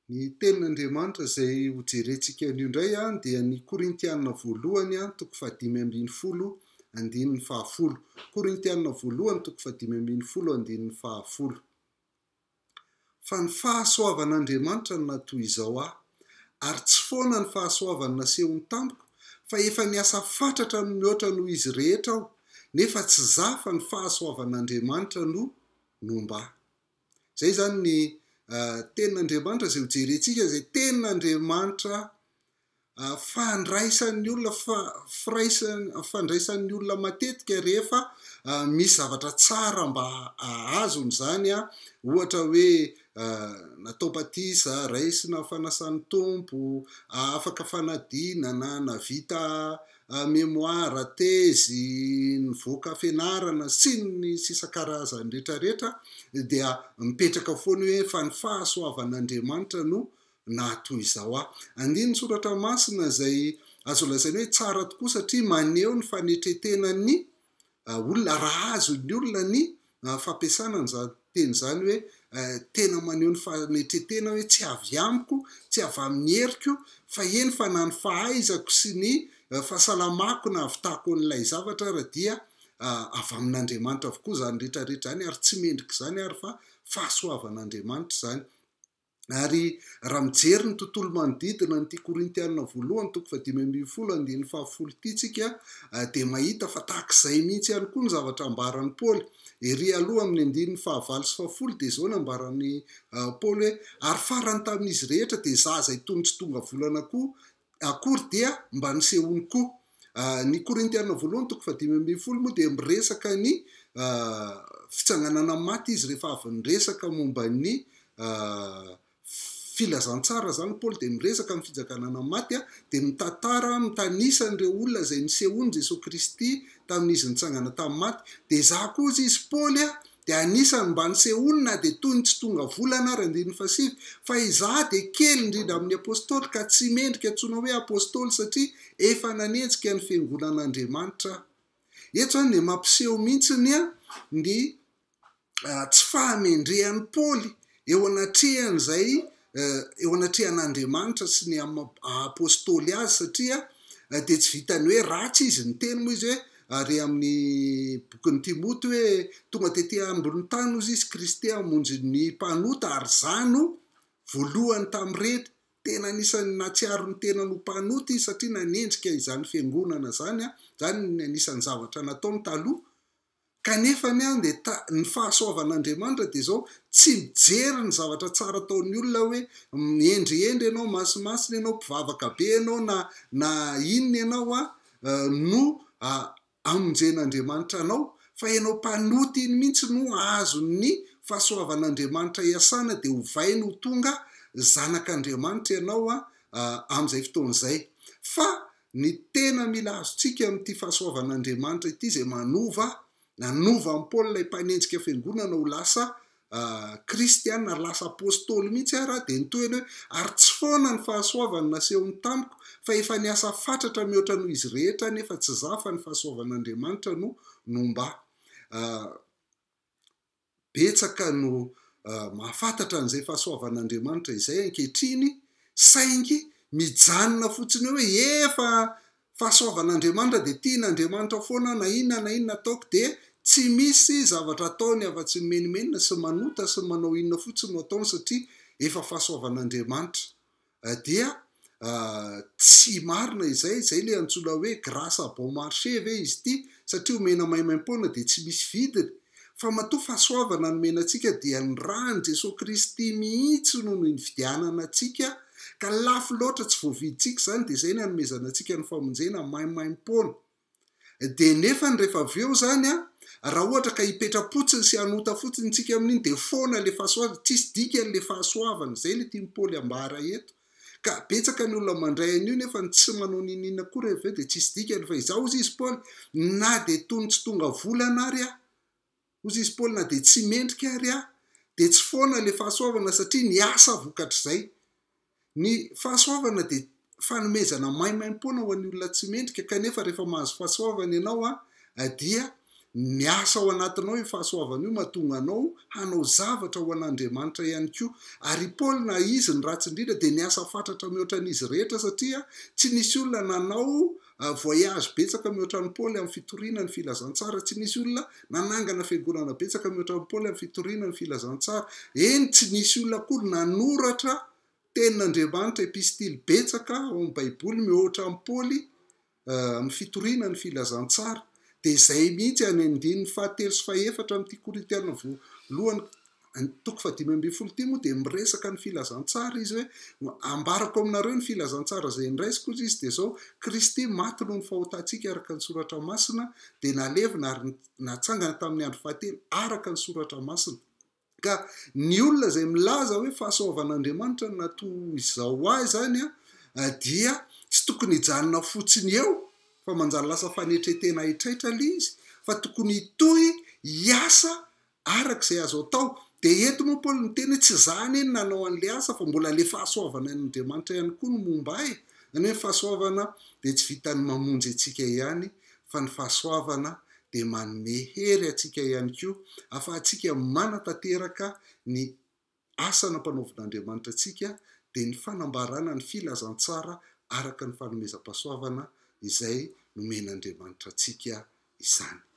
Ny tenin'Andriamanitra izay hojerentsika anio indray dia ny Korintiana voalohany toko faha-15 andininy fahafolo. Korintiana voalohany toko faha-15 andininy fahafolo. Fa ny fahasoavan'Andriamanitra no nahatoy izao ahy, ary tsy foana ny fahasoavany nasehony tamiko, fa efa niasa fatratra ny mihoatra noho izy rehetra aho, nefa tsy izaho fa ny fahasoavan'Andriamanitra no nomba ahy. Izay izany ny tenin'Andriamanitra izay hojerentsika, izay tenin'Andriamanitra fandraisan'ny olona, firaisan- fandraisan'ny olona matetika rehefa misy zavatra tsara mba azony izany an, ohatra hoe natao batisa, raisina fanasan'ny Tompo, afaka fanadinana, nahavita mémoire, thèse, nivoaka fianarana sy ny sisa karazany rehetra rehetra dia mipetraka foana hoe fa ny fahasoavan'Andriamanitra no nahatoy izao ahy. Andininy soratra masina izay azo lazaina hoe tsara tokoa satria maneho ny fanetren-tenan'ny olona raha azon'ny olona ny fampiasana an'izany teny izany hoe tena maneho ny fanetren-tena hoe tsy avy amiko, tsy avy amin'ny heriko fa eny fa na ny fahaizako sy ny fahasalamako nahavitako an'ilay zavatra ary dia avy amin'Andriamanitra avokoa izany rehetra rehetra izany ary tsy mendrika izany ary fa fahasoavan'Andriamanitra izany. Ary raha mijery ny tontolo manodidina an'ity Korintiana voalohany toko faha-15 andininy fahafolo ity isika dia mahita fa tahaka izay mihitsy ihany koa ny zavatra ambaran'i Paoly. Ery aloha amin'ny andininy fahavalo sy fahafolo dia izao no ambaran'i Paoly hoe, Ary farany tamin'izy rehetra dia izaho izay toy ny tsy tonga volana koa akory dia mba nisehoany koa. Ny Korintiana voalohany toko faha-15 moa dia miresaka ny fitsanganana maty izy rehefa avy niresaka momba ny filazantsara izany Paoly dia miresaka ny fitsanganana maty dia mitantara mitanisa an'ireo olona izay nisehoan'i Jesoa Kristy tamin'izy nitsangana tamin'ny maty dia izaho koa hozy izy Paoly dia anisan'ny mba nisehoany na dia toy ny tsy tonga volana ary, andininy fahasivy, fa izaho dia kely indrindra amin'ny apostoly ka tsy mendrika antsoina hoe apostoly satria efa nanenjika ny fiangonan'Andriamanitra aho. Eto izany dia mampiseho mihitsy ny ny tsy fahamendrehan'i Paoly eo anatrehan'izay eo anatrehan'Andriamanitra sy ny maha apostoly azy satria dia tsy vitan'ny hoe ratsy izy, niteny moa izy hoe ary amin'ny bokin'i Timoty hoe tonga tety ambonin'ny tany hozy izy Kristy hamonjy ny mpanota ary izaho no voalohany tamin'ireny. Tena anisan'ny nahatsiaro ny tenany ho mpanota izy satria nanendrika izany fiangonana izany, izany ny anisan'ny zavatra nataony taloha. Kanefa ny ahy dia ta, ny fahasoavan'Andriamanitra dia izao, tsy mijery ny zavatra tsara ataon'ny olona hoe mihendrihendry ianao, masimasina ianao, mpivavaka be ianao na na inona ianao an, no amonjen'Andriamanitra anao, fa ianao mpanota iny mihitsy no azon'ny fahasoavan'Andriamanitra iasana dia ovainy ho tonga zanak'Andriamanitra ianao an, amin'izay fotoana izay. Fa Ny tena mila azontsika amin'ity fahasoavan'Andriamanitra ity izay manova, nanova an'i Paoly ilay mpanenjika fiangonana ho lasa kristiana ary lasa apostoly mihitsy ara dia ny tohiny hoe ary tsy foana ny fahasoavany nasehony tamiko fa efa niasa fatratra mihoatra noho izy rehetra nefa tsy izaho fa ny fahasoavan'Andriamanitra no nomba ahy. Betsaka no mahafantatra an'izay fahasoavan'Andriamanitra izay ankehitriny, saingy mijanona fotsiny eo hoe efa fahasoavan'Andriamanitra dia tian'Andriamanitra foana aho na inona na inona ataoko dia tsy misy zavatra ataony afa-tsy ny menomenona sy manota sy manao inona fotsiny no ataony satria efa fahasoavan'Andriamanitra. Dia tsy marina izay, izay ilay antsoina hoe grâce à bon marché ve izy ity satria omena maimaimpoana dia tsy misy vidiny, fa matoa fahasoavana nomena antsika dia ny ràn'i Jesoa Kristy mihitsy no nividianana antsika ka lafo loatra tsy voavidintsika izany dia izay ny anomezana antsika ny famonjena maimaimpoana. Dia nefany rehefa avy eo izany an, raha ohatra ka hipetra-potsiny sy hanota fotsiny isika amin'iny dia foana ilay fahasoavana, tsisy dikany ilay fahasoavana, izay ilay tian'i Paoly ambara eto. Ka betsaka ny olona mandray an'io nefa ny tsy manao n'inon'inona akory avy eo dia tsisy dikany, fa izaho hozy izy Paoly, na dia toy ny tsy tonga volana ary aho, hozy izy Paoly, na dia tsy mendrika ary aho, dia tsy foana ilay fahasoavana satria niasa vokatr'izay. Ny fahasoavana dia fanomezana maimaimpoana ho an'ny olona tsy mendrika kanefa rehefa mahazo fahasoavana ianao dia miasa ao anatinao io fahasoavana io mahatonga anao hanao zavatra ho an'Andriamanitra ihany koa. Ary i Paoly na izy ny ratsy indrindra dia niasa fatratra mihoatra an'izy rehetra satria tsy nisy olona nanao voyage betsaka mihoatra an'i Paoly amin'ny fitoriana ny filazantsara, tsy nisy olona nanangana fiangonana betsaka mihoatra an'i Paoly amin'ny fitoriana ny filazantsara, eny tsy nisy olona akory nanoratra tenin'Andriamanitra, epistily betsaka ao amin'ny baiboly mihoatra an'i Paoly amin'ny fitoriana ny filazantsara. Dia izay mihitsy any andininy fahatelo sy fahefatra amin'ity Korintiana voalohany toko fahadimy ambin'ny folo ity moa dia miresaka ny filazantsara izy hoe ambarako aminareo ny filazantsara izay niraisiko hozy izy dia izao Kristy maty noho ny fahotantsika araka ny soratra masina dia nalevina ary natsangana tamin'ny andro fahatelo araka ny soratra masina. Ka ny olona izay milaza hoe fahasoavan'Andriamanitra no natoa izao ahy izany dia tsy tokony hijanona fotsiny eo fa manjary lasa fanetren-tena haitraitra ilay izy fa tokony hitohy hiasa araka izay azo atao. Dia eto moa Paoly miteny hoe tsy izaho anie no nanao an'ilay asa fa mbola ilay fahasoavana an'Andriamanitra ihany koa no momba ahy. Izany hoe ny fahasoavana dia tsy vitan'ny mamonjy antsika ihany fa ny fahasoavana dia manome hery antsika ihany koa ahafahantsika manatanteraka ny asa nampanaovin'Andriamanitra antsika dia ny fanambarana ny filazantsara araka ny fanomezam-pahasoavana izay nomen'Andriamanitra antsika izany.